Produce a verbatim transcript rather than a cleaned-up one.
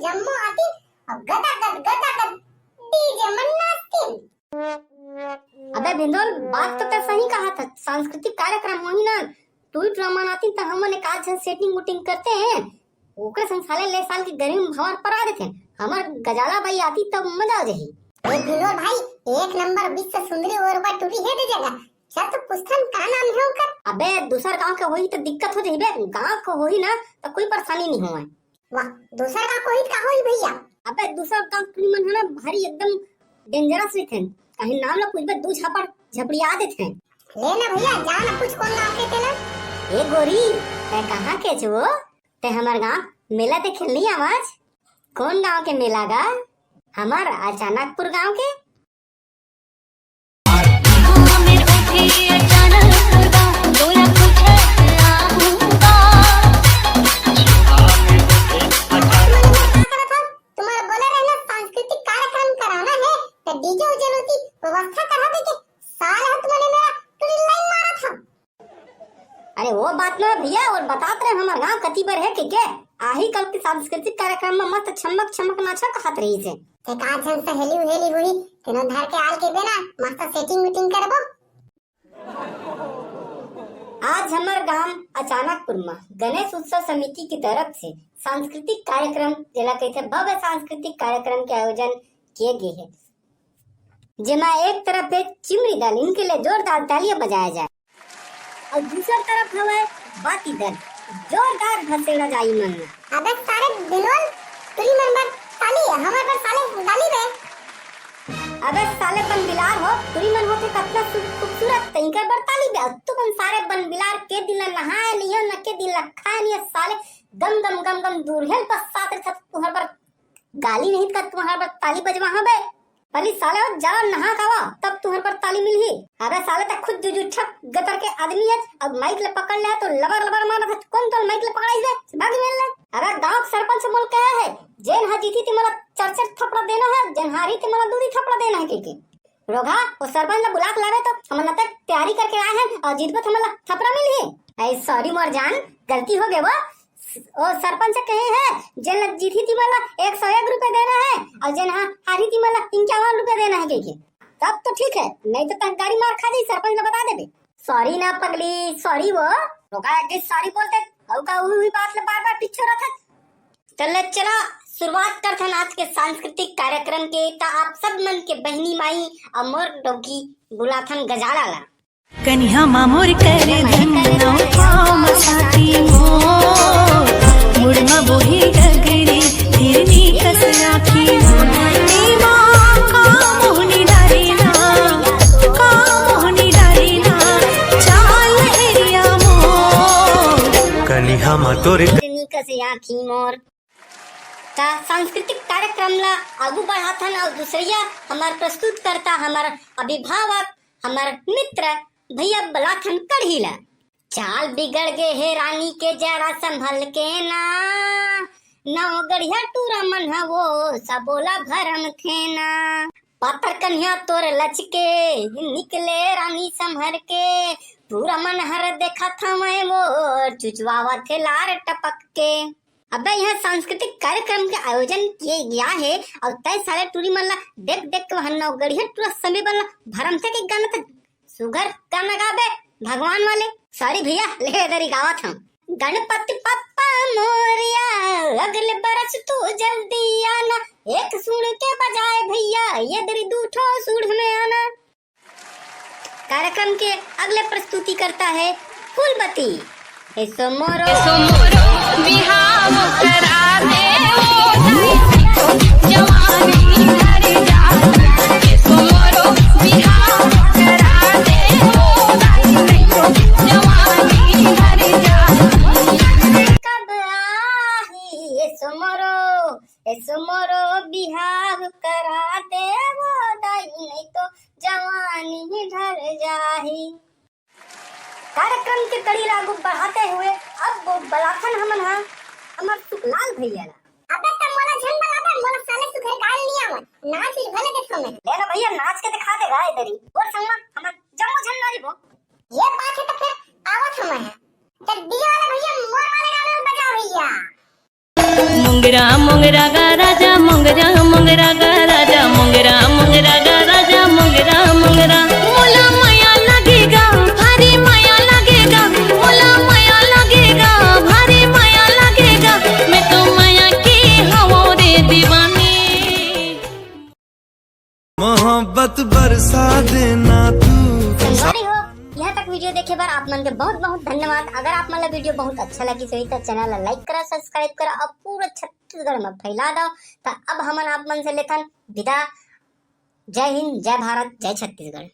जम्मो आतिन अउ गदा गद गदा गद डीजे मन नाचतिन। अबे भिंदोल, बात तो तैं सही कहा था, सांस्कृतिक कार्यक्रम होही ना, टूरी टूरा मन आतिन त हमन एकाध झन सेटिंग उटिंग करते हैं, ओकरे संग साले ले साल के गर्मी में भंवर परा देते हैं। हमर गजाला बाई आती तब मजा आ जाही। ए भिंदोल भाई, एक नंबर विश्व सुंदरी और बा टूरी हे दे जगह। चल तो पूछथन का नाम हे ओकर? अबे दूसर गांव के होही त दिक्कत हो जाही बे, गांव के होही ना त कोई परेशानी नहीं होवय। वाह, दूसर गांव के होही त का होही भैया? अबे दूसर गांव के टूरी मन हे ना भारी एकदम डेंजरस रहिथे, कहीं नाम ला पूछबे दू झापड़ झपड़िया देथे। ले ना भैया, जा ना पूछ कोन गांव के तेला। ए गोरी, तैं कहां के हच वो? तैं हमर गांव मेला देखे ल नइ आवस? कोन गांव के मेला गा? हमर अचानकपुर गांव के। तुम्हारा बोला रहना सांस्कृतिक कार्यक्रम कराना है, तो डीजे उजे की व्यवस्था करा दे के साल है तुम्हारे मेरा टूरी लाइन मारा था। अरे वो बात ना भैया, और बतात रहे हमर गांव कति बर हे के, के? आही कल के सांस्कृतिक कार्यक्रम में मस्त छमक छमक नाचा कहत रहिस हे। एकाध झन सहेली उहेली होही, तेनो धर के आल के बेना, मस्त सेटिंग मीटिंग करबो। आज हमर गांव अचानकपुर में गणेश उत्सव समिति की तरफ से सांस्कृतिक कार्यक्रम, जेला कहिथे भव्य सांस्कृतिक कार्यक्रम के आयोजन किए गए हे, जेमा एक तरफ हे चिमरी दल, इनके लिए जोरदार तालियां बजाया जाए। अउ दूसर तरफ हवय बाती दल, जोरदार भसेड़ा जाई मन। अबे सारे भिंदोल, टूरी मन बर ताली, हमर बर साले गाली बे। अबे साले बन बिलार हो, टूरी मन होथे कतना सु-, खूबसूरत, त इनकर बर ताली बे। अउ तुमन सारे बन बिलार के दिन ला नहाए नइ हो, न के दिन ला खाए नइ हो, साले गम गम गम गम दूरिहा ल पसात रहिथव, तुंहर बर गाली नहीं त तुंहर बर ताली बजवाहूं बे। पहली साले हो जाओ नहा खावा, तब तुंहर बर ताली मिलही। अबे साले त खुद जुजुठक गतर के आदमी हे, अब माइक ले पकड़ ले तो लबर लबर मारत हे। कोन तोल माइक ले पकड़ाइस बे? भाग मेल ले। अबे गांव के सरपंच मोला कहे हे, जेन हा जीतही ते मोला चार चार थपड़ा देना हे, जेन हारही ते मोला दू दू थपड़ा देना हे कहिके। रोगहा, ओ सरपंच ला बुला के लावे तो हमन अतेक तैयारी करके आए हन अउ जीतबो त हमन ला थपरा मिलही। अरे सॉरी मोर जान, गलती हो गे वो। ओ सरपंच कहे हे, जेन ला जीतही तिमन ला एक सौ एक रुपया देना हे अउ जेन हा हारही तिमन ला इक्यावन रुपया देना हे कहिके। तब तो ठीक हे, नहीं तो तंग गाड़ी मार खा जाही, सरपंच ला बता देबे। सॉरी ना पगली, सॉरी वो। रोगहा, एक सॉरी बोल दे, अउ का उही बात ला बार बार पीछू रखत। त ले चला, शुरुआत करथन आज के सांस्कृतिक कार्यक्रम के। त आप सब मन के बहिनी माई अउ मोर डौकी बुलाथन गजाला ला। कनिहा मा मोर कर धन नौ ठाम साथी मोर, मुड़ मा बोही डगरी हिरनी कस आखी मोर। ए माँ का मोहनी डारे ना, का मोहनी डारे ना, चाल हेरिया मोर। कनिहा मा तोर हिरनी कस आखी मोर। त सांस्कृतिक कार्यक्रम ला आगू बढ़ाथन अउ दूसरइया हमर प्रस्तुतकर्ता, हमर अभिभावक, हमर मित्र भैया बलाथन कढ़ी ला। चाल बिगड़ गे हे रानी के जरा संभल के ना, नौ गढ़िया टूरा मन ह वो सबोला भरम थे ना। पातर कनिहा तोर लचके निकले रानी संभर के, टूरा मन हर देखत हवय वो चुचवावत हे लार टपक के। अबे इहाँ सांस्कृतिक कार्यक्रम के आयोजन किए गया हे अउ तैं सारे टूरी मन ला देख देख के वहाँ नौगढ़िया टूरा समे बन ला भरम थे के गाना त सुघर गाना गाबे भगवान वाले। सॉरी भैया, ले दरी गावत हूँ। गणपति पप्पा मोरिया, अगले बरस तू जल्दी आना, एक सुण के बजाय भैया, ये दरी दू ठो सुण में आना। कार्यक्रम के अगले प्रस्तुतिकर्ता है फूलबती। एसो मोरो, एसो मोरो बिहाव करा दे ओ दाई, जवानी हर जा। एसो मोरो बिहाव करा दे ओ दाई, जवानी हर जा। कब आही एसो मोरो, एसो मोरो बिहाव करा दे ओ दाई, नहीं तो जवानी ढर जाही। कार्यक्रम के कड़ी ला आगू बढ़ाते हुए अब वो बलाथन हमन हा हमर सुखलाल भैया ला। अबे त मोला झन बलाबे, मोला साले सुघर गाय नी आवत, नाच ही भले देखो मैं। ले ना भैया, नाच के दिखा दे गाय दरी। और संगमा हमर जम्मो झन नारी बो। ये बात है तो फिर आवत हूँ मैं। तो डीजे वाले भैया मोर वाले गाना बजाओ भैया। मोंगरा मोंगरा गा राजा, मोंगरा मोंगरा गा राजा, मोंगरा मोंगरा गा राजा, मोंगरा मोंगरा। मोला मया लगेगा, भारी मया लगेगा, मोला मया लगेगा, भारी मया लगेगा। मैं तो मया की हवो रे दीवानी। मोहब्बत बरसा देना तू। संगवारी हो, यहाँ तक वीडियो देखे बर आप मन के बहुत बहुत धन्यवाद। अगर आप मन ला वीडियो बहुत अच्छा लगिस होही त चैनल ला लाइक करा, सब्सक्राइब करा और पूरा छत्तीसगढ़ में फैला दो। त अब हमन आप मन से लेथन विदा। जय हिंद, जय भारत, जय छत्तीसगढ़।